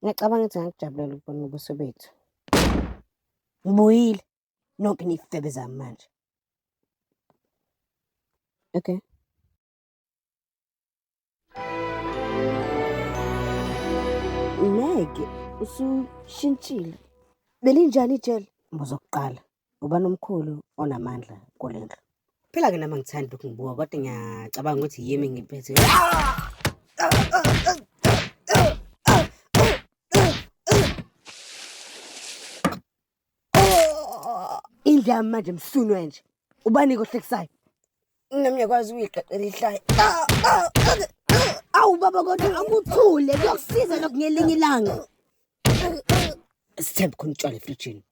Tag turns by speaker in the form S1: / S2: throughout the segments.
S1: Ngiyacabanga ukuthi ngakujabulela ukubona ubuso bethu. Ngibuyile. Nonke niyifebe zami manje. Okay. Meg, usushintshile. Belinjani ijele? Mbuzo kuqala. Ubani omkhulu onamandla kule ndlu? Phela ke nami angithandi lokhu ngibuka kodwa ngiyacabanga ukuthi yimi ngiphethe. Indlu yami manje msunwe nje. Ubani kohlekisayo? Nami ngiyakwazi ukuyiqaqela ihlaya. Awu baba kodwa akuthule kuyokusiza lokhu ngelinye ilanga. Sithembe khona utshwala efrijini.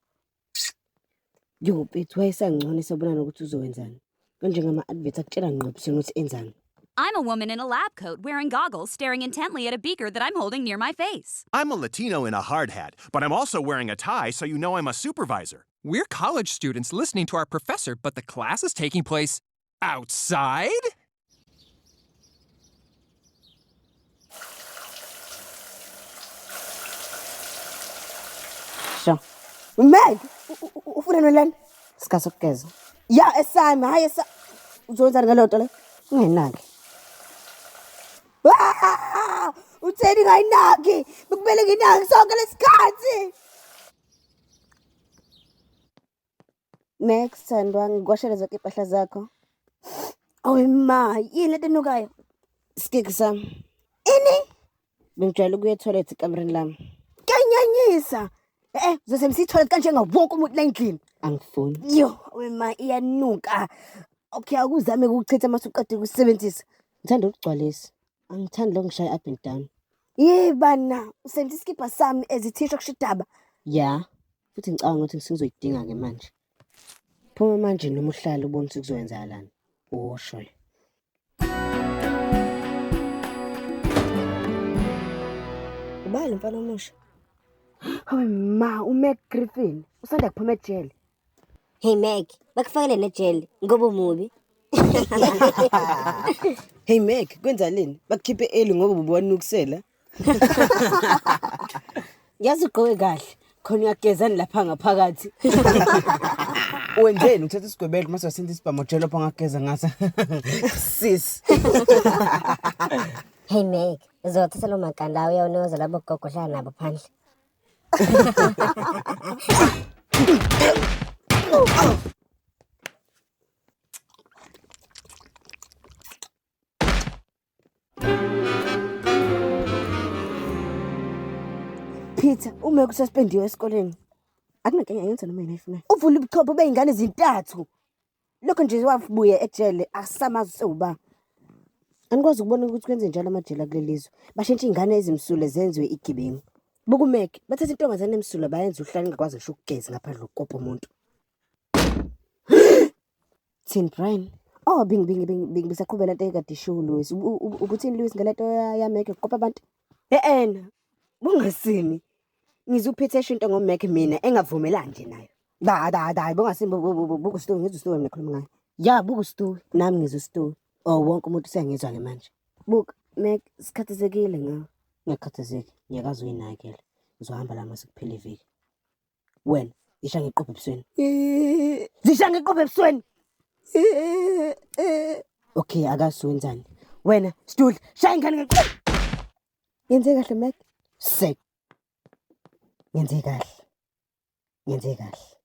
S1: Yo Pethu wayesangcono esabona nokuthi uzowenzani. Kanjengama-advert akutshela ngqo ebusweni ukuthi enzani.
S2: I'm a woman in a lab coat wearing goggles staring intently at a beaker that I'm holding near my face.
S3: I'm a Latino in a hard hat, but I'm also wearing a tie so you know I'm a supervisor.
S4: We're college students listening to our professor, but the class is taking place outside?
S1: Sho. Meg, ufuna nolani? Sika sokugeza. Ya esami, hayi esa. Uzowenzani ngaleyo nto leyo? Ungayinaki. Ah! Utheni ngayinaki? Bekumele nginaki sonke lesikhathi. Max, thandwa, ngikwashele zonke impahla zakho. Owe ma, yini lento enukayo? Skiki sami. Ini? Bengijwayele ukuya etoilet ekamereni lami. Kuyanyanyisa. Eh, uzosebenzisa itoilet kanjengawo wonke umuntu la endlini. Angifuni. Yo, we ma iyanuka. Okay, akuzame ukuchitha mase uqede ukusebenzisa. Ngithanda ukugcwalisa. Angithandi lokhu ngishaya up and down. Yebana, usebenzisa isikibha sami as ithisha kushidaba. Ya, futhi ngicabanga ukuthi ngisengizoyidinga-ke manje. Phuma manje noma uhlale ubone ukuthi kuzoyenzakalani. Usho le. Ubani lo mfana omusha? Hawe ma, uMac Griffin usanda kuphuma ejele.
S5: Hey Meg, bakufakele nejele ngoba umubi.
S1: Hey Mac, kwenzaleni? Bakukhiphe early ngoba ubuwanukusela. Yazi ugqoke kahle. Khona uyagezani lapha ngaphakathi.
S6: Wenzeni uthatha isigwebelo mase wasenza isibhamu jelo lapho ngageza ngaso. Sis.
S5: Hey Meg, uzothatha lo makanda uyawunikeza labo gogo ohlala nabo phandle.
S1: Peter, uma kususpendiwe esikoleni. Akunankinga ngenza noma yini ayifunayo. Uvula ubuchopho bey'ngane ezintathu. Lokho nje wabuya ejele asamazi usewuba. Anikwazi ukubona ukuthi kwenze njalo amajele akuleli lizwe. Bashintsha iy'ngane ezimsulwa zenziwe igebengu. Bukumeke, bathatha intombazane emsulwa bayenza uhlala ingakwazi ngisho ukugeza ngaphandle kokukopa umuntu. Thini Brian? Oh, bing bing bing bing bisaqhubela into ekade ishiwo Louis. Ubuthini Louis ngale nto yaMac yokukopa abantu? Eh-ena, bungasimi. Ngizwe uPeter esho into ngoMac mina engavumelani nje nayo. Da da da, bungasimi buka uStuwe, ngizwe uStuwe mina ekhuluma ngayo. Ya, buka uStuwe, nami ngizwe uStuwe. Oh, wonke umuntu useyangizwa-ke manje. Buka, Mac, sikhathazekile ngawe. Ngiyakhathazeka, ngiyakazi uyinakekela. Ngizohamba la mase kuphela iviki. Wena, zisha ngeqophe ebusweni. Zisha ngeqophe ebusweni. Okay, akazi wenzani. Wena, Sidudla, shaya ingane ngeqophe. Ngenze kahle Mac. Sek. Ngenze kahle. Ngenze kahle.